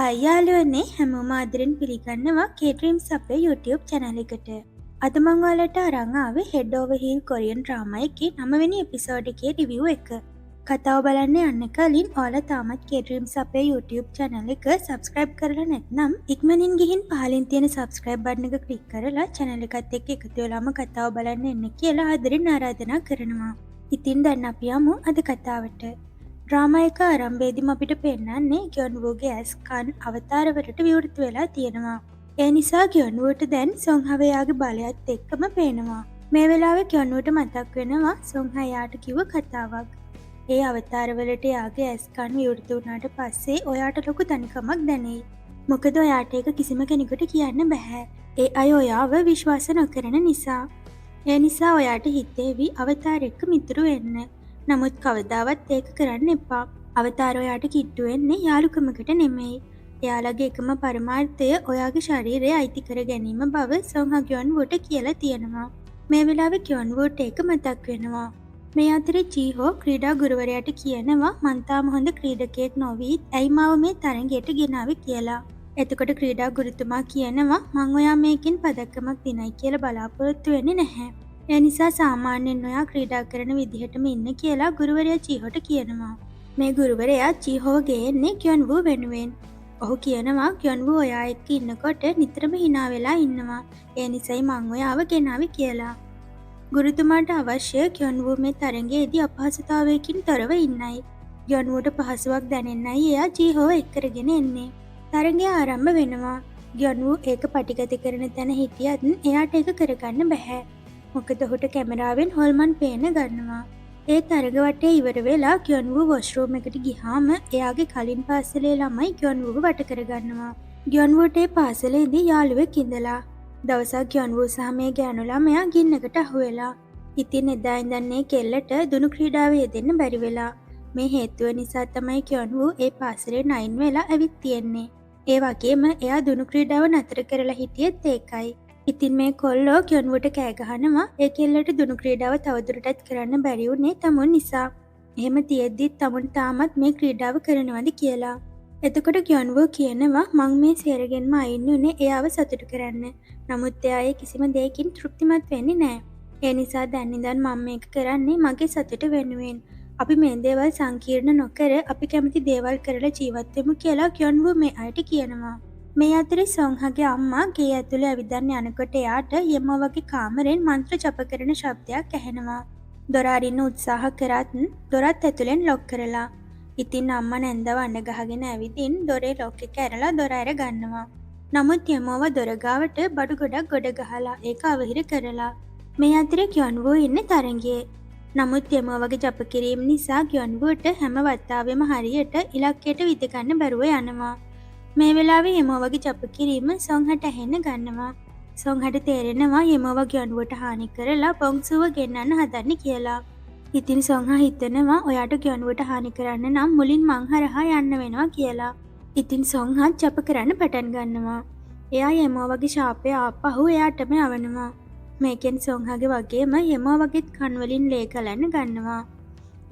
Hi යාළුවනේ, හැමෝම ආදරෙන් පිළිගන්නවා K-Dreams අපේ YouTube channel එකට. අද මං ඔයාලට අරන් ආවේ Head Over Heel Korean drama එකේ 9 වෙනි එපිසෝඩ් එකේ රිවිව් එක. කතාව බලන්න යන්න කලින් ඔයාලා තාමත් K-Dreams අපේ YouTube channel එක subscribe කරලා නැත්නම් ඉක්මනින් ගිහින් පහලින් තියෙන subscribe button එක ක්ලික් කරලා channel එකත් එක්ක එකතු වෙලාම කතාව බලන්න එන්න කියලා ආදරෙන් ආරාධනා කරනවා. ඉතින් දැන් අපි යමු අද කතාවට. ඩ්‍රාමා එක ආරම්භයේදීම අපිට පෙන්වන්නේ ග්‍යොන්වූගේ ඇස් කන් අවතාරවලට විවෘත වෙලා තියෙනවා. ඒ නිසා ග්‍යොන්වූට දැන් සොන්හව එයාගේ බලයත් එක්කම පේනවා. මේ වෙලාවේ ග්‍යොන්වූට මතක් වෙනවා සොන්හා එයාට කිව්ව කතාවක්. ඒ අවතාරවලට එයාගේ ඇස් කන් විවෘත වුණාට පස්සේ ඔයාට ලොකු තනිකමක් දැනෙයි. මොකද ඔයාට ඒක කිසිම කෙනෙකුට කියන්න බැහැ. ඒ අය ඔයාව විශ්වාස නොකරන නිසා. ඒ නිසා ඔයාට හිතේවි අවතාර එක්ක මිතුරු වෙන්න. නමුත් කවදාවත් ඒක කරන්න එපා. අවතාර ඔයාට කිට්ටු වෙන්නේ යාළුකමකට නෙමෙයි. එයාලගේ එකම පරමාර්ථය ඔයාගේ ශරීරය අයිති කර ගැනීම බව සොන්හා ග්‍යොන්වූට කියලා තියෙනවා. මේ වෙලාවේ ග්‍යොන්වූට ඒක මතක් වෙනවා. මේ අතරේ ජීහෝ ක්‍රීඩා ගුරුවරයාට කියනවා මං තාම හොඳ ක්‍රීඩකයෙක් නොවීත් ඇයි මාව මේ තරඟයට ගෙනාවේ කියලා. එතකොට ක්‍රීඩා ගුරුතුමා කියනවා මං ඔයා මේකෙන් පදක්කමක් දිනයි කියලා බලාපොරොත්තු වෙන්නේ නැහැ. ඒ නිසා සාමාන්‍යයෙන් ඔයා ක්‍රීඩා කරන විදිහටම ඉන්න කියලා ගුරුවරයා ජීහෝට කියනවා. මේ ගුරුවරයා ජීහෝව ගේන්නේ ග්‍යොන්වූ වෙනුවෙන්. ඔහු කියනවා ග්‍යොන්වූ ඔයා එක්ක ඉන්නකොට නිතරම හිනා වෙලා ඉන්නවා. ඒ නිසයි මං ඔයාව ගෙනාවේ කියලා. ගුරුතුමාට අවශ්‍ය ග්‍යොන්වූ මේ තරඟයේදී අපහසුතාවයකින් තොරව ඉන්නයි. ග්‍යොන්වූට පහසුවක් දැනෙන්නයි එයා ජීහෝව එක් කරගෙන එන්නේ. තරඟය ආරම්භ වෙනවා. ග්‍යොන්වූ ඒක පටිගත කරන තැන හිටියත් එයාට ඒක කරගන්න බැහැ. මොකද ඔහුට කැමරාවෙන් හොල්මන් පේන ගන්නවා. ඒ තරග වටේ ඉවර වෙලා ග්‍යොන්වූ වොෂ්රූම් එකට ගිහාම එයාගේ කලින් පාසලේ ළමයි ග්‍යොන්වූව වට කරගන්නවා. ග්‍යොන්වූට ඒ පාසලේදී යාළුවෙක් ඉඳලා. දවසක් ග්‍යොන්වූ සහ මේ ගෑනු ළමයා ගින්නකට අහු වෙලා. ඉතින් එදා ඉඳන් මේ කෙල්ලට දුනු ක්‍රීඩාවේ යෙදෙන්න බැරි වෙලා. මේ හේතුව නිසා තමයි ග්‍යොන්වූ ඒ පාසලෙන් අයින් වෙලා ඇවිත් තියෙන්නේ. ඒ වගේම එයා දුනු ක්‍රීඩාව නතර කරලා හිටියෙත් ඒකයි. ඉතින් මේ කොල්ලෝ ග්‍යොන්වූට කෑ ගහනවා ඒ කෙල්ලට දුනු ක්‍රීඩාව තවදුරටත් කරන්න බැරි වුණේ තමුන් නිසා. එහෙම තියෙද්දිත් තමුන් තාමත් මේ ක්‍රීඩාව කරනවද කියලා. එතකොට ග්‍යොන්වූ කියනවා මං මේ සේරගෙන්ම අයින් වුණේ එයාව සතුටු කරන්න. නමුත් එයා ඒ කිසිම දෙයකින් තෘප්තිමත් වෙන්නේ නෑ. ඒ නිසා දැන් ඉඳන් මං මේක කරන්නේ මගේ සතුට වෙනුවෙන්. අපි මේ දේවල් සංකීර්ණ නොකර අපි කැමති දේවල් කරලා ජීවත් වෙමු කියලා ග්‍යොන්වූ මේ අයට කියනවා. මේ අතරේ සොන්හගේ අම්මා ගේ ඇතුලේ ඇවිදන් යනකොට එයාට යෙමෝ වගේ කාමරෙන් මන්ත්‍ර ජප කරන ශබ්දයක් ඇහෙනවා. දොර අරින්න උත්සාහ කරත් දොරත් ඇතුලෙන් ලොක් කරලා. ඉතින් අම්මා නැන්දව අඬ ගහගෙන ඇවිදින් දොරේ ලොක් එක ඇරලා දොර ඇර ගන්නවා. නමුත් යෙමෝව දොර ගාවට බඩු ගොඩක් ගොඩ ගහලා ඒක අවහිර කරලා. මේ අතරේ ග්‍යොන්වූ ඉන්නේ තරඟයේ. නමුත් යෙමෝ වගේ ජප කිරීම නිසා ග්‍යොන්වූට හැම වතාවෙම හරියට ඉලක්කයට විද ගන්න බැරුව යනවා. මේ වෙලාවේ යෙමෝ වගේ ජප කිරීම සොන්හට ඇහෙන්න ගන්නවා. සොන්හට තේරෙනවා යෙමෝව ග්‍යොන්වූට හානි කරලා බොංසුව ගෙන්නන්න හදන්නේ කියලා. ඉතින් සොන්හා හිතනවා ඔයාට ග්‍යොන්වූට හානි කරන්න නම් මුලින් මං හරහා යන්න වෙනවා කියලා. ඉතින් සොන්හත් ජප කරන්න පටන් ගන්නවා. එයා යෙමෝ වගේ ශාපය ආපහු එයාටම යවනවා. මේකෙන් සොන්හාගේ වගේම යෙමෝ වගේත් කන් වලින් ලේ ගලන්න ගන්නවා.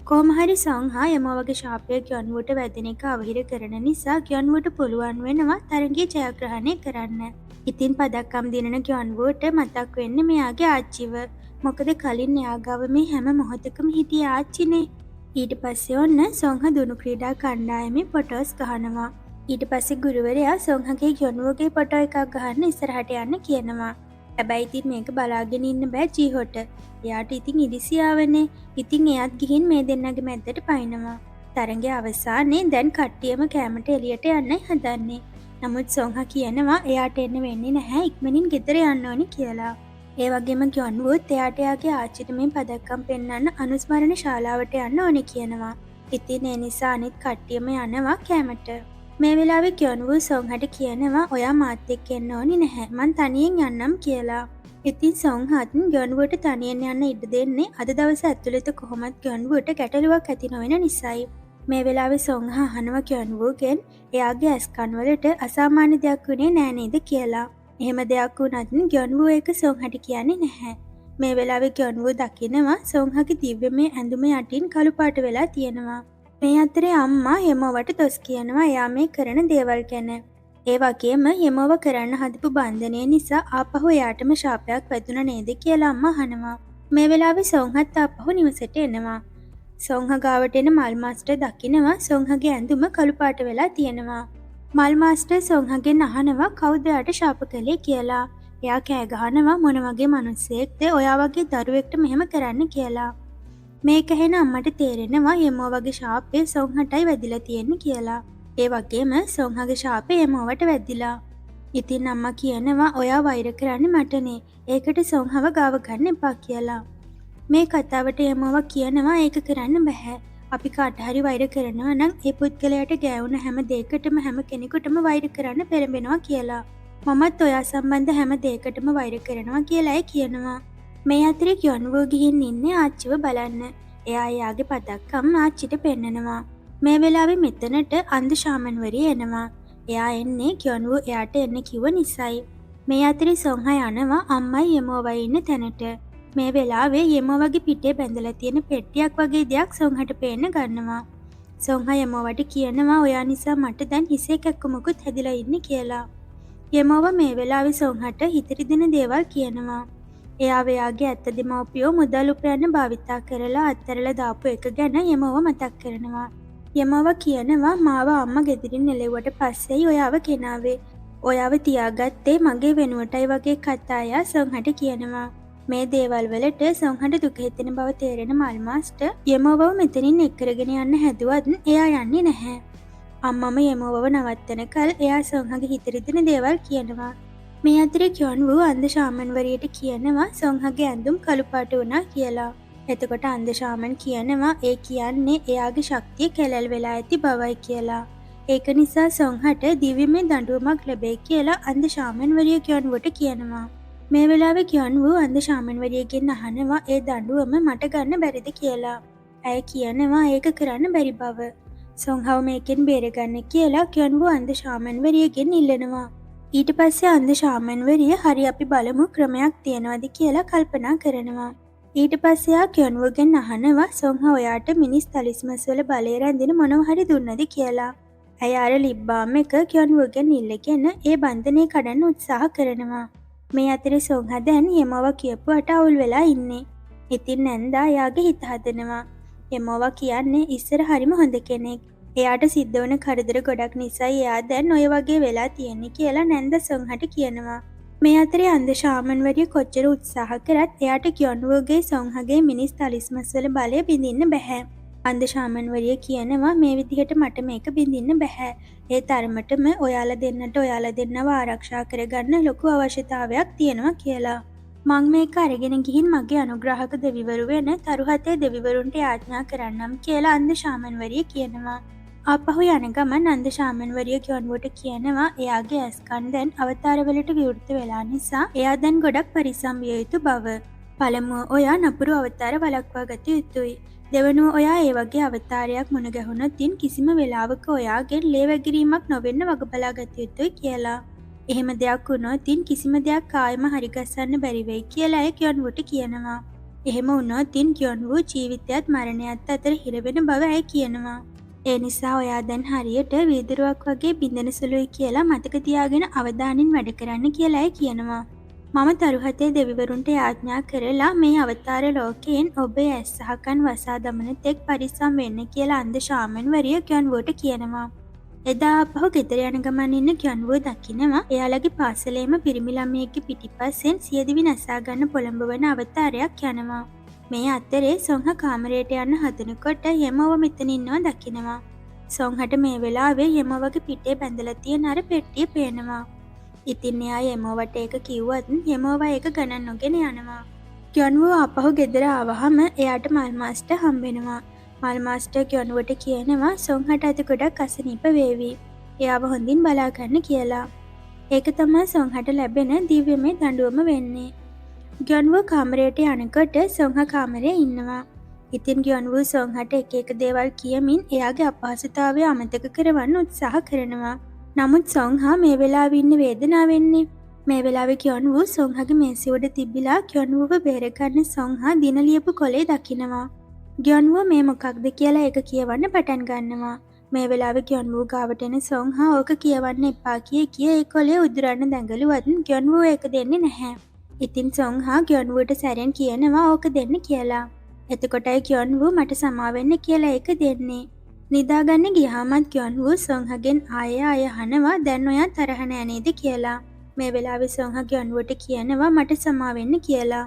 කොහොම හරි සොන්හා යෙමෝ වගේ ශාපය ග්‍යොන්වූට වැදෙන එක අවහිර කරන නිසා ග්‍යොන්වූට පුළුවන් වෙනවා තරඟයේ ජයග්‍රහණය කරන්න. ඉතින් පදක්කම් දිනන ග්‍යොන්වූට මතක් වෙන්නේ මෙයාගේ ආච්චිව. මොකද කලින් එයා ගාව මේ හැම මොහොතකම හිටියේ ආච්චිනේ. ඊට පස්සේ ඔන්න සොන්හා දුනු ක්‍රීඩා කණ්ඩායමේ ෆොටෝස් ගහනවා. ඊට පස්සේ ගුරුවරයා සොන්හාගේ ග්‍යොන්වූගේ ෆොටෝ එකක් ගහන්න ඉස්සරහට යන්න කියනවා. හැබැයි ඉතින් මේක බලාගෙන ඉන්න බෑ ජීහොට. එයාට ඉතින් ඉරිසියාවනේ. ඉතින් එයාත් ගිහින් මේ දෙන්නගේ මැද්දට පයින්නවා. තරඟයේ අවසානයේ දැන් කට්ටියම කෑමට එළියට යන්නයි හදන්නේ. නමුත් සොන්හා කියනවා එයාට එන්න වෙන්නේ නැහැ, ඉක්මනින් ගෙදර යන්න ඕනි කියලා. ඒ වගේම ග්‍යොන්වූත් එයාට එයාගේ ආච්චිට මේ පදක්කම් පෙන්වන්න අනුස්මරණ ශාලාවට යන්න ඕනි කියනවා. ඉතින් ඒ නිසා අනිත් කට්ටියම යනවා කෑමට. මේ වෙලාවේ ග්‍යොන්වූ සොන්හට කියනවා ඔයා මාත් එක්ක එන්න ඕනි නැහැ, මං තනියෙන් යන්නම් කියලා. ඉතින් සොන්හත් ග්‍යොන්වූට තනියෙන් යන්න ඉඩ දෙන්නේ අද දවස ඇතුළත කොහොමත් ග්‍යොන්වූට ගැටලුවක් ඇති නොවන නිසායි. මේ වෙලාවේ සොන්හා අහනවා ග්‍යොන්වූගෙන් එයාගේ ඇස් කන් වලට අසාමාන්‍ය දෙයක් වුණේ නෑ නේද කියලා. එහෙම දෙයක් වුණත් ග්‍යොන්වූ ඒක සොන්හට කියන්නේ නැහැ. මේ වෙලාවේ ග්‍යොන්වූ දකිනවා සොන්හාගේ දිව්‍යමය ඇඳුම යටින් කළු පාට වෙලා තියෙනවා. මේ අතරේ අම්මා යෙමෝවට දොස් කියනවා එයා මේ කරන දේවල් ගැන. ඒ වගේම යෙමෝව කරන්න හදපු බන්ධනය නිසා ආපහු එයාටම ශාපයක් වැදුනා නේද කියලා අම්මා අහනවා. මේ වෙලාවේ සොන්හත් ආපහු නිවසට එනවා. සොන්හ ගාවට එන මල් මාස්ටර් දකිනවා සොන්හගේ ඇඳුම කළු පාට වෙලා තියෙනවා. මල් මාස්ටර් සොන්හගෙන් අහනවා කවුද එයාට ශාප කළේ කියලා. එයා කෑ ගහනවා මොන වගේ මිනිස්සෙක්ද ඔයා වගේ දරුවෙක්ට මෙහෙම කරන්න කියලා. මේක ඇහෙන අම්මට තේරෙනවා යෙමෝවගේ ශාපය සොන්හටයි වැදිලා තියෙන්නේ කියලා. ඒ වගේම සොන්හගේ ශාපය යෙමෝවට වැදිලා. ඉතින් අම්මා කියනවා ඔයා වෛර කරන්නේ මටනේ. ඒකට සොන්හව ගාව ගන්න එපා කියලා. මේ කතාවට යෙමෝව කියනවා ඒක කරන්න බැහැ. අපි කාට හරි වෛර කරනවා නම් ඒ පුද්ගලයාට ගෑවුන හැම දෙයකටම හැම කෙනෙකුටම වෛර කරන්න පෙළඹෙනවා කියලා. මමත් ඔයා සම්බන්ධ හැම දෙයකටම වෛර කරනවා කියලා ඇය කියනවා. මේ අතරේ කියොන්වෝ ගිහින් ඉන්නේ ආච්චිව බලන්න. එයා එයාගේ පදක්කම් ආච්චිට පෙන්නනවා. මේ වෙලාවේ මෙතනට අන්ධ ශාමන්වරිය එනවා. එයා එන්නේ කියොන්වෝ එයාට එන්න කිව්ව නිසායි. මේ අතරේ සොන්හා යනවා අම්මයි යෙමෝවයි ඉන්න තැනට. මේ වෙලාවේ යෙමෝවගේ පිටේ බැඳලා තියෙන පෙට්ටියක් වගේ දෙයක් සොන්හට පේන්න ගන්නවා. සොන්හා යෙමෝවට කියනවා ඔයා නිසා මට දැන් හිසේ කැක්කුමකුත් හැදිලා ඉන්නේ කියලා. යෙමෝව මේ වෙලාවේ සොන්හට හිත රිදෙන දේවල් කියනවා. එයා එයාගේ ඇත්ත දෙමව්පියෝ මුදල් උපයන්න භාවිතා කරලා අත්හැරලා දාපු එක ගැන යෙමෝව මතක් කරනවා. යෙමෝව කියනවා මාව අම්මා ගෙදරින් එළෙව්වට පස්සෙයි ඔයාව ගෙනාවේ. ඔයාව තියාගත්තේ මගේ වෙනුවටයි වගේ කතා එයා සොන්හට කියනවා. මේ දේවල් වලට සොන්හට දුක හිතෙන බව තේරෙන මල් මාස්ටර් යෙමෝවව මෙතනින් එක් කරගෙන යන්න හැදුවත් එයා යන්නේ නැහැ. අම්මම යෙමෝවව නවත්තනකල් එයා සොන්හගේ හිත රිදෙන දේවල් කියනවා. මේ අතරේ කියොන්වූ අන්ධ ශාමන්වරියට කියනවා සොන්හගේ ඇඳුම් කළු පාට වුණා කියලා. එතකොට අන්ධ ශාමන් කියනවා ඒ කියන්නේ එයාගේ ශක්තිය කැලැල් වෙලා ඇති බවයි කියලා. ඒක නිසා සොන්හට දිව්‍යමය දඬුවමක් ලැබෙයි කියලා අන්ධ ශාමන්වරිය කියොන්වුවට කියනවා. මේ වෙලාවේ කියොන්වූ අන්ධ ශාමන්වරියගෙන් අහනවා ඒ දඬුවම මට ගන්න බැරිද කියලා. ඇය කියනවා ඒක කරන්න බැරි බව. සොන්හව මේකෙන් බේරගන්න කියලා කියොන්වූ අන්ධ ශාමන්වරියගෙන් ඉල්ලනවා. ඊට පස්සේ අන්ධ ශාමන්වරිය හරි අපි බලමු ක්‍රමයක් තියනවද කියලා කල්පනා කරනවා. ඊට පස්සේ එයා කියොන්වුගෙන් අහනවා සොන්හ ඔයාට මිනිස් තලිස්මස් වල බලය රැඳෙන මොනවා හරි දුන්නද කියලා. ඇය අර ලිප් බාම් එක කියොන්වුගෙන් ඉල්ලගෙන ඒ බන්ධනය කඩන්න උත්සාහ කරනවා. මේ අතරේ සොන්හ දැන් යෙමෝව කියපුවට අවුල් වෙලා ඉන්නේ. ඉතින් නැන්දා එයාගේ හිත හදනවා. යෙමෝව කියන්නේ ඉස්සර හරිම හොඳ කෙනෙක්. එයාට සිද්ධ වුණ කරදර ගොඩක් නිසායි එයා දැන් ඔය වගේ වෙලා තියෙන්නේ කියලා නැන්ද සොන්හට කියනවා. මේ අතරේ අන්ධ ශාමන්වරිය කොච්චර උත්සාහ කරත් එයාට කියොන්වුගේ සොන්හගේ මිනිස් තලිස්මස් වල බලය බිඳින්න බැහැ. අන්ධ ශාමන්වරිය කියනවා මේ විදිහට මට මේක බිඳින්න බැහැ. ඒ තරමටම ඔයාලා දෙන්නට ඔයාලා දෙන්නව ආරක්ෂා කරගන්න ලොකු අවශ්‍යතාවයක් තියෙනවා කියලා. මං මේක අරගෙන ගිහින් මගේ අනුග්‍රාහක දෙවිවරු වෙන තරුහතේ දෙවිවරුන්ට යාඥා කරන්නම් කියලා අන්ධ ශාමන්වරිය කියනවා. ආපහු යන ගමන් අන්ධ ශාමන්වරිය කියොන්වුවට කියනවා එයාගේ ඇස් කන් දැන් අවතාරවලට විවෘත වෙලා නිසා එයා දැන් ගොඩක් පරිස්සම් විය යුතු බව. පළමුව ඔයා නපුරු අවතාර වළක්වා ගත යුතුයි. දෙවනුව ඔයා ඒ වගේ අවතාරයක් මුණ ගැහුණොත් ඉන් කිසිම වෙලාවක ඔයාගෙන් ලේ වැගිරීමක් නොවෙන්න වග බලා ගත යුතුයි කියලා. එහෙම දෙයක් වුණොත් ඉන් කිසිම දෙයක් ආයෙම හරිගස්සන්න බැරි වෙයි කියලා ඇය කියොන්වුට කියනවා. එහෙම වුණොත් ඉන් කියොන්වු ජීවිතයත් මරණයත් අතර හිර වෙන බව ඇය කියනවා. ඒ නිසා ඔයා දැන් හරියට වීදුරුවක් වගේ බිඳෙන සුළුයි කියලා මතක තියාගෙන අවධානයෙන් වැඩ කරන්න කියලා ඇය කියනවා. මම තරුහතේ දෙවිවරුන්ට යාඥා කරලා මේ අවතාර ලෝකයෙන් ඔබේ ඇස් සහ කන් වසා දමන තෙක් පරිස්සම් වෙන්න කියලා අන්ධ ශාමන්වරිය කියොන්වුවට කියනවා. එදා ආපහු ගෙදර යන ගමන් ඉන්න කියොන්වුව දකිනවා එයාලගේ පාසලේම පිරිමි ළමයෙක්ගේ පිටිපස්සෙන් සියදිවි නසා ගන්න පොළඹවන අවතාරයක් යනවා. මේ අතරේ සොන්හ කාමරයට යන්න හදනකොට යෙමෝව මෙතන ඉන්නවා දකිනවා. සොන්හට මේ වෙලාවේ යෙමෝවගේ පිටේ බැඳලා තියෙන අර පෙට්ටිය පේනවා. ඉතින් එයා යෙමෝවට ඒක කිව්වත් යෙමෝව ඒක ගණන් නොගෙන යනවා. කියොන්වුව ආපහු ගෙදර ආවහම එයාට මල් මාස්ටර් හම්බෙනවා. මල් මාස්ටර් කියොන්වුවට කියනවා සොන්හට අද ගොඩක් අසනීප වේවි. එයාව හොඳින් බලා ගන්න කියලා. ඒක තමයි සොන්හට ලැබෙන දිව්‍යමය දඬුවම වෙන්නේ. කියොන්වුව කාමරයට යනකොට සොන්හ කාමරේ ඉන්නවා. ඉතින් කියොන්වුව සොන්හට එක එක දේවල් කියමින් එයාගේ අපහසුතාවය අමතක කරවන්න උත්සාහ කරනවා. නමුත් සොන්හා මේ වෙලාවේ ඉන්නේ වේදනාවෙන්නේ. මේ වෙලාවේ කියොන්වුව සොන්හගේ මේසෙ උඩ තිබිලා කියොන්වුව බේරගන්න සොන්හා දින ලියපු කොලේ දකිනවා. ග්‍යොන්වූ මේ මොකක්ද කියලා ඒක කියවන්න පටන් ගන්නවා. මේ වෙලාවේ ග්‍යොන්වූ ගාවට එන සොංහා ඕක කියවන්න එපා කිය කිය ඒ කොලේ උදුරන්න දඟලුවත් ග්‍යොන්වූ ඒක දෙන්නේ නැහැ. ඉතින් සොංහා ග්‍යොන්වූට සැරෙන් කියනවා ඕක දෙන්න කියලා. එතකොටයි ග්‍යොන්වූ මට සමා වෙන්න කියලා ඒක දෙන්නේ. නිදාගන්න ගියාමත් ග්‍යොන්වූ සොංහගෙන් ආයෙ ආයෙ අහනවා දැන් ඔයා තරහ නෑ නේද කියලා. මේ වෙලාවේ සොංහා ග්‍යොන්වූට කියනවා මට සමා වෙන්න කියලා.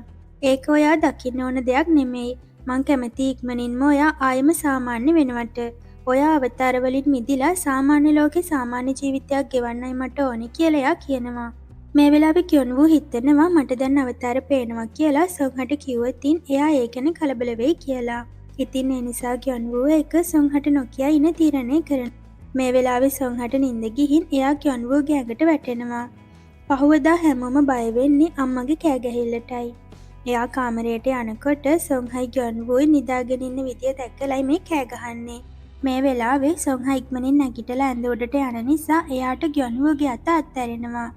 ඒක ඔයා දකින්න ඕන දෙයක් නෙමෙයි. මං කැමති ඉක්මනින්ම ඔයා ආයෙම සාමාන්‍ය වෙනවට. ඔයා අවතාර වලින් මිදිලා සාමාන්‍ය ලෝකේ සාමාන්‍ය ජීවිතයක් ගෙවන්නයි මට ඕනේ කියලා එයා කියනවා. මේ වෙලාවේ ග්‍යොන්වූ හිතනවා මට දැන් අවතාර පේනවා කියලා සොංහට කිව්වොතින් එයා ඒ ගැන කලබල වෙයි කියලා. ඉතින් ඒ නිසා ග්‍යොන්වූ ඒක සොංහට නොකිය ඉන්න තීරණය කරනවා. මේ වෙලාවේ සොංහට නින්ද ගිහින් එයා ග්‍යොන්වූගේ ඇඟට වැටෙනවා. පහුවදා හැමෝම බය වෙන්නේ අම්මගේ කෑ ගැහිල්ලටයි. එයා කාමරයට යනකොට සොංහයි ග්‍යොන්වූයි නිදාගෙන ඉන්න විදිය දැකලයි මේ කෑ ගහන්නේ. මේ වෙලාවේ සොංහා ඉක්මනින් නැගිටලා ඇඳ උඩට යන නිසා එයාට ග්‍යොන්වූගේ අත අත්හැරෙනවා.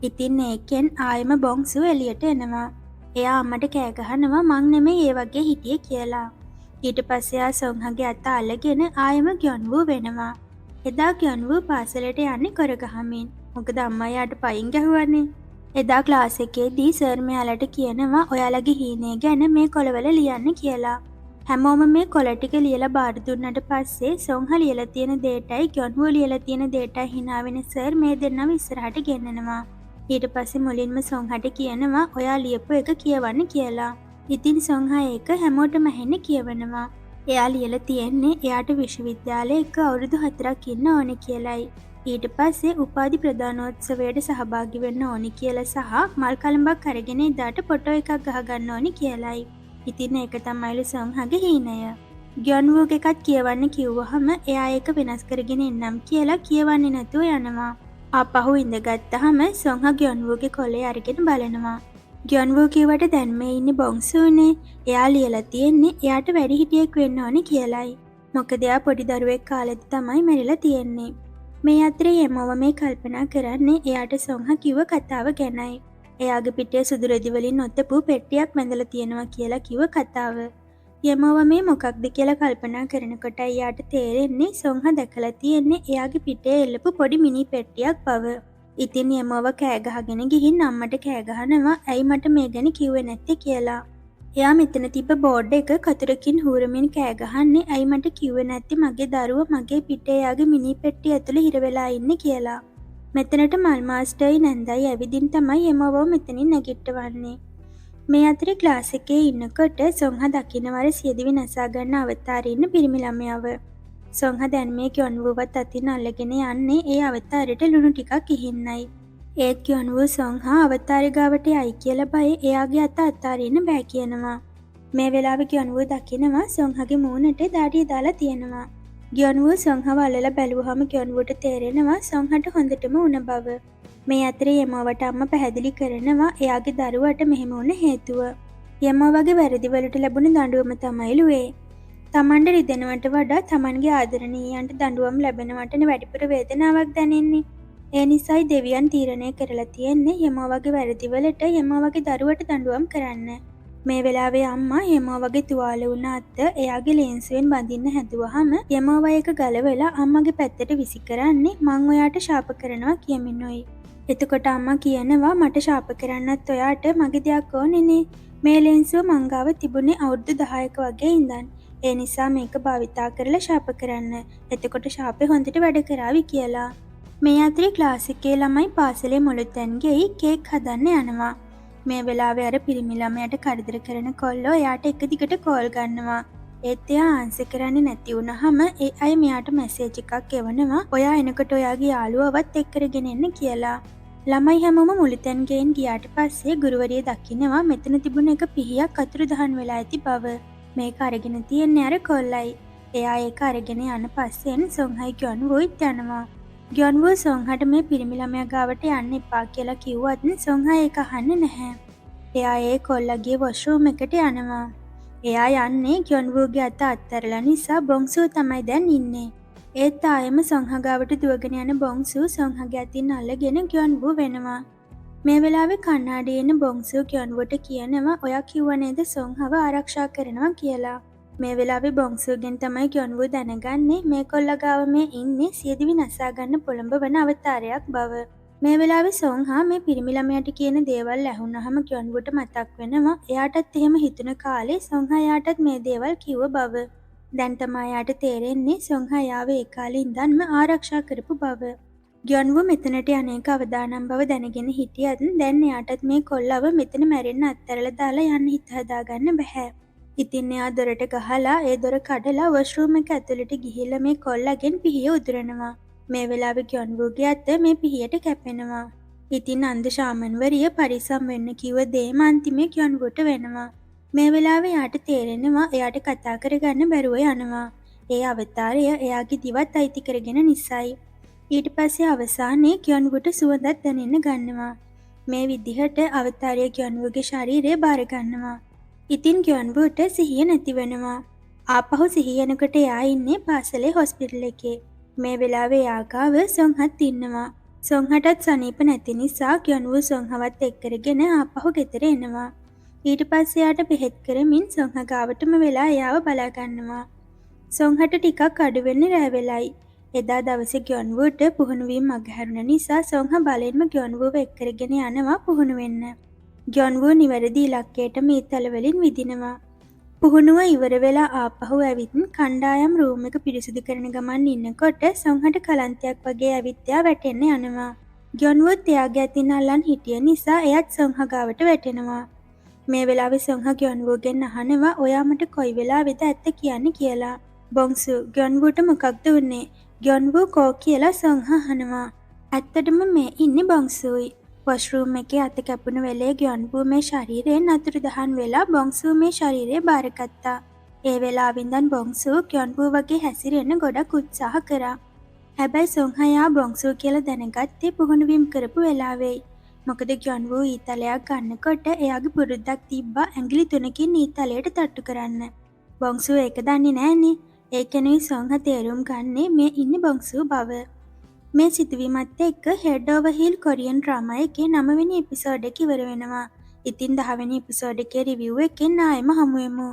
ඉතින් ඒකෙන් ආයෙම බොංසු එළියට එනවා. එයා අම්මට කෑ ගහනවා මං නෙමෙයි ඒ වගේ හිටියේ කියලා. ඊට පස්සේ එයා සොංහගේ අත අල්ලගෙන ආයෙම ග්‍යොන්වූ වෙනවා. එදා ග්‍යොන්වූ පාසලට යන්නේ කොරගහමින්. මොකද අම්මා එයාට පයින් ගැහුවනේ. එදා ක්ලාස් එකේදී සර් මෙයාලට කියනවා ඔයාලගේ හීනය ගැන මේ කොළවල ලියන්න කියලා. හැමෝම මේ කොළ ටික ලියලා බාර දුන්නට පස්සේ සොංහා ලියලා තියෙන දේටයි ග්‍යොන්වූ ලියලා තියෙන දේටයි hina වෙන සර් මේ දෙන්නව ඉස්සරහට ගෙන්නනවා. ඊට පස්සේ මුලින්ම සොංහට කියනවා ඔයා ලියපු එක කියවන්න කියලා. ඉතින් සොංහා ඒක හැමෝටම ඇහෙන්න කියවනවා. එයා ලියලා තියෙන්නේ එයාට විශ්වවිද්‍යාලයේ එක අවුරුදු 4ක් ඉන්න ඕනේ කියලයි. ඊට පස්සේ උපාධි ප්‍රදානෝත්සවයට සහභාගී වෙන්න ඕනි කියලා සහ මල් කලඹක් අරගෙන එදාට ෆොටෝ එකක් ගහගන්න ඕනි කියලයි. ඉතින් ඒක තමයිලු සොංහගේ හීනය. ග්‍යොන්වූගේ එකත් කියවන්න කිව්වහම එයා ඒක වෙනස් කරගෙන එන්නම් කියලා කියවන්නේ නැතුව යනවා. ආපහු ඉඳගත්තහම සොංහා ග්‍යොන්වූගේ කොලේ අරගෙන බලනවා. ග්‍යොන්වූ කිව්වට දැන් මේ ඉන්නේ බොංසූනේ. එයා ලියලා තියෙන්නේ එයාට වැඩිහිටියෙක් වෙන්න ඕනි කියලයි. මොකද එයා පොඩි දරුවෙක් කාලෙදි තමයි මැරිලා තියෙන්නේ. මේ අතරේ යමෝව මේ කල්පනා කරන්නේ එයාට සොංහා කිව්ව කතාව ගැනයි. එයාගේ පිටේ සුදු රෙදි වලින් ඔතපු පෙට්ටියක් වැඳලා තියෙනවා කියලා කිව්ව කතාව. යමෝව මේ මොකක්ද කියලා කල්පනා කරනකොට එයාට තේරෙන්නේ සොංහා දැකලා තියෙන්නේ එයාගේ පිටේ එල්ලපු පොඩි මිනි පෙට්ටියක් බව. ඉතින් යමෝව කෑ ගහගෙන ගිහින් අම්මට කෑ ගහනවා ඇයි මට මේ ගැන කිව්වේ නැත්තේ කියලා. එයා මෙතන තිබ්බ බෝඩ් එක කතුරකින් හූරමින් කෑ ගහන්නේ ඇයි මට කිව්වේ නැත්තේ මගේ දරුවා මගේ පිටේ එයාගේ මිනි පෙට්ටිය ඇතුලේ හිර වෙලා ඉන්නේ කියලා. මෙතනට මල් මාස්ටර්යි නැන්දයි ඇවිදින් තමයි යමෝව මෙතනින් නැගිටවන්නේ. මේ අතරේ ක්ලාස් එකේ ඉන්නකොට සොංහා දකින්නවර සියදිවි නසා ගන්න අවතාරේ ඉන්න පිරිමි ළමයාව. සොංහා දැන් මේ ග්‍යොන්වූවත් අතින් අල්ලගෙන යන්නේ ඒ අවතාරෙට ලුණු ටිකක් ඉහින්නයි. ඒත් ග්‍යොන්වූ සොංහා අවතාරේ ගාවට යයි කියලා බයේ එයාගේ අත අතාරින්න බෑ කියනවා. මේ වෙලාවේ ග්‍යොන්වූ දකිනවා සොංහාගේ මූණට දාඩිය දාලා තියෙනවා. ග්‍යොන්වූ සොංහාව අල්ලලා බැලුවහම ග්‍යොන්වූට තේරෙනවා සොංහාට හොඳටම උණ බව. මේ අතරේ යමෝවට අම්මා පැහැදිලි කරනවා එයාගේ දරුවට මෙහෙම වුණ හේතුව. යමෝවගේ වැරදි වලට ලැබුණ දඬුවම තමයිලු ඒ. තමන්ට රිදෙනවට වඩා තමන්ගේ ආදරණීයන්ට දඬුවම් ලැබෙනවටනේ වැඩිපුර වේදනාවක් දැනෙන්නේ. ඒ නිසායි දෙවියන් තීරණය කරලා තියෙන්නේ යමෝවගේ වැරදි වලට යමෝවගේ දරුවට දඬුවම් කරන්න. මේ වෙලාවේ අම්මා යමෝවගේ තුවාල වුණ අත එයාගේ ලේන්සුවෙන් බඳින්න හැදුවහම යමෝව ඒක ගලවලා අම්මගේ පැත්තට විසි කරන්නේ මං ඔයාට ශාප කරනවා කියමිනුයි. එතකොට අම්මා කියනවා මට ශාප කරන්නත් ඔයාට මගේ දෙයක් ඕනේනේ. මේ ලේන්සුව මං ගාව තිබුණේ අවුරුදු 10ක වගේ ඉඳන්. ඒ නිසා මේක භාවිතා කරලා ශාප කරන්න. එතකොට ශාපේ හොඳට වැඩ කරાવી කියලා. මේ අතරේ ක්ලාස් එකේ ළමයි පාසලේ මුළුතැන් ගෙයි කේක් හදන්න යනවා. මේ වෙලාවේ අර පිරිමි ළමයාට කරදර කරන කොල්ලෝ එයාට එක දිගට කෝල් ගන්නවා. ඒත් එයා ආන්සර් කරන්නේ නැති වුණාම ඒ අය මෙයාට මැසේජ් එකක් එවනවා ඔයා එනකොට ඔයාගේ යාළුවවත් එක් කරගෙන එන්න කියලා. ළමයි හැමෝම මුළුතැන් ගෙයින් ගියාට පස්සේ ගුරුවරිය දකිනවා මෙතන තිබුණ එක පිහියක් අතුරුදහන් වෙලා ඇති බව. මේක අරගෙන තියෙන්නේ අර කොල්ලයි. එයා ඒක අරගෙන යන පස්සෙන් සොංහයි ග්‍යොන්වූයිත් යනවා. ග්‍යොන්වූ සොංහට මේ පිරිමි ළමයා ගාවට යන්න එපා කියලා කිව්වත් සොංහා ඒක අහන්නේ නැහැ. එයා ඒ කොල්ලගේ වොෂ්රූම් එකට යනවා. එයා යන්නේ ග්‍යොන්වූගේ අත අත්හැරලා නිසා බොංසූ තමයි දැන් ඉන්නේ. ඒත් ආයෙම සොංහා ගාවට දුවගෙන යන බොංසූ සොංහාගේ අතින් අල්ලගෙන ග්‍යොන්වූ වෙනවා. මේ වෙලාවේ කණ්ණාඩියේ ඉන්න බොංසූ ග්‍යොන්වූට කියනවා ඔයා කිව්ව නේද සොංහාව ආරක්ෂා කරනවා කියලා. මේ වෙලාවේ බොංසුගෙන් තමයි ග්‍යොන්වූ දැනගන්නේ මේ කොල්ලා ගාව මේ ඉන්නේ සියදිවි නසා ගන්න පොළඹවන අවතාරයක් බව. මේ වෙලාවේ සොන්හා මේ පිරිමි ළමයාට කියන දේවල් ඇහුනහම ග්‍යොන්වූට මතක් වෙනවා එයාටත් එහෙම හිතුන කාලේ සොන්හා එයාටත් මේ දේවල් කිව්ව බව. දැන් තමයි එයාට තේරෙන්නේ සොන්හා එයාව ඒ කාලේ ඉඳන්ම ආරක්ෂා කරපු බව. ග්‍යොන්වූ මෙතනට අනේක අවදානම් බව දැනගෙන හිටියත් දැන් එයාටත් මේ කොල්ලව මෙතන මැරෙන්න අත්හැරලා දාලා යන්න හිත හදාගන්න බැහැ. ඉතින් එයා දොරට ගහලා ඒ දොර කඩලා වොෂ්රූම් එක ඇතුළට ගිහිල්ලා මේ කොල්ලගෙන් පිහිය උදුරනවා. මේ වෙලාවේ ග්‍යොන්වූගේ අත මේ පිහියට කැපෙනවා. ඉතින් අන්ධ ශාමන්වරිය පරිස්සම් වෙන්න කිව්ව දේම අන්තිමේ ග්‍යොන්වූට වෙනවා. මේ වෙලාවේ එයාට තේරෙනවා එයාට කතා කරගන්න බැරුව යනවා. ඒ අවතාරය එයාගේ දිවත් අයිති කරගෙන නිසයි. ඊට පස්සේ අවසානයේ ග්‍යොන්වූට සුවඳක් දැනෙන්න ගන්නවා. මේ විදිහට අවතාරය ග්‍යොන්වූගේ ශරීරය බාර ගන්නවා. ඉතින් ග්‍යොන්වූට සිහිය නැති වෙනවා. ආපහු සිහිය එනකොට එයා ඉන්නේ පාසලේ හොස්පිටල් එකේ. මේ වෙලාවේ එයා ගාව සොන්හත් ඉන්නවා. සොන්හටත් සනීප නැති නිසා ග්‍යොන්වූ සොන්හවත් එක් කරගෙන ආපහු ගෙදර එනවා. ඊට පස්සේ එයාට බෙහෙත් කරමින් සොන්හ ගාවටම වෙලා එයාව බලා ගන්නවා. සොන්හට ටිකක් අඩු වෙන්නේ රෑ වෙලයි. එදා දවසේ ග්‍යොන්වූට පුහුණු වීම මගහැරුණ නිසා සොන්හ බලෙන්ම ග්‍යොන්වූව එක් කරගෙන යනවා පුහුණු වෙන්න. ග්‍යොන්වූ නිවැරදි ඉලක්කයටම ඊතල වලින් විදිනවා. පුහුණුව ඉවර වෙලා ආපහු ඇවිත් කණ්ඩායම් රූම් එක පිරිසිදු කරන ගමන් ඉන්නකොට සොන්හට කලන්තයක් වගේ ඇවිත් එයා වැටෙන්න යනවා. ග්‍යොන්වූත් එයාගේ අතින් අල්ලන් හිටිය නිසා එයත් සොන්හ ගාවට වැටෙනවා. මේ වෙලාවේ සොන්හ ග්‍යොන්වූගෙන් අහනවා ඔයා මට කොයි වෙලාවෙද ඇත්ත කියන්නේ කියලා. බොංසු ග්‍යොන්වූට මොකක්ද වුනේ? ග්‍යොන්වූ කෝ කියලා සොන්හ අහනවා. ඇත්තටම මේ ඉන්නේ බොංසුයි. වොෂ්රූම් එකේ අත කැපුණු වෙලේ ග්‍යොන්වූ මේ ශරීරයෙන් අතුරුදහන් වෙලා බොංසු මේ ශරීරය බාරගත්තා. ඒ වෙලාවෙ ඉඳන් බොංසු ග්‍යොන්වූ වගේ හැසිරෙන්න ගොඩක් උත්සාහ කරා. හැබැයි සොන්හා එයා බොංසු කියලා දැනගත්තේ පුහුණු වීම කරපු වෙලාවෙයි. මොකද ග්‍යොන්වූ ඊතලයක් ගන්නකොට එයාගේ පුරුද්දක් තිබ්බා ඇඟිලි තුනකින් ඊතලයට තට්ටු කරන්න. බොංසු ඒක දන්නේ නෑනේ. ඒකෙනුයි සොන්හා තේරුම් ගන්නේ මේ ඉන්නේ බොංසු බව. මේ සිදුවීමත් එක්ක head over heel Korean drama එකේ 9 වෙනි එපිසෝඩ් එක ඉවර වෙනවා. ඉතින් 10 වෙනි එපිසෝඩ් එකේ රිවිව් එකෙන් ආයෙම හමු වෙමු.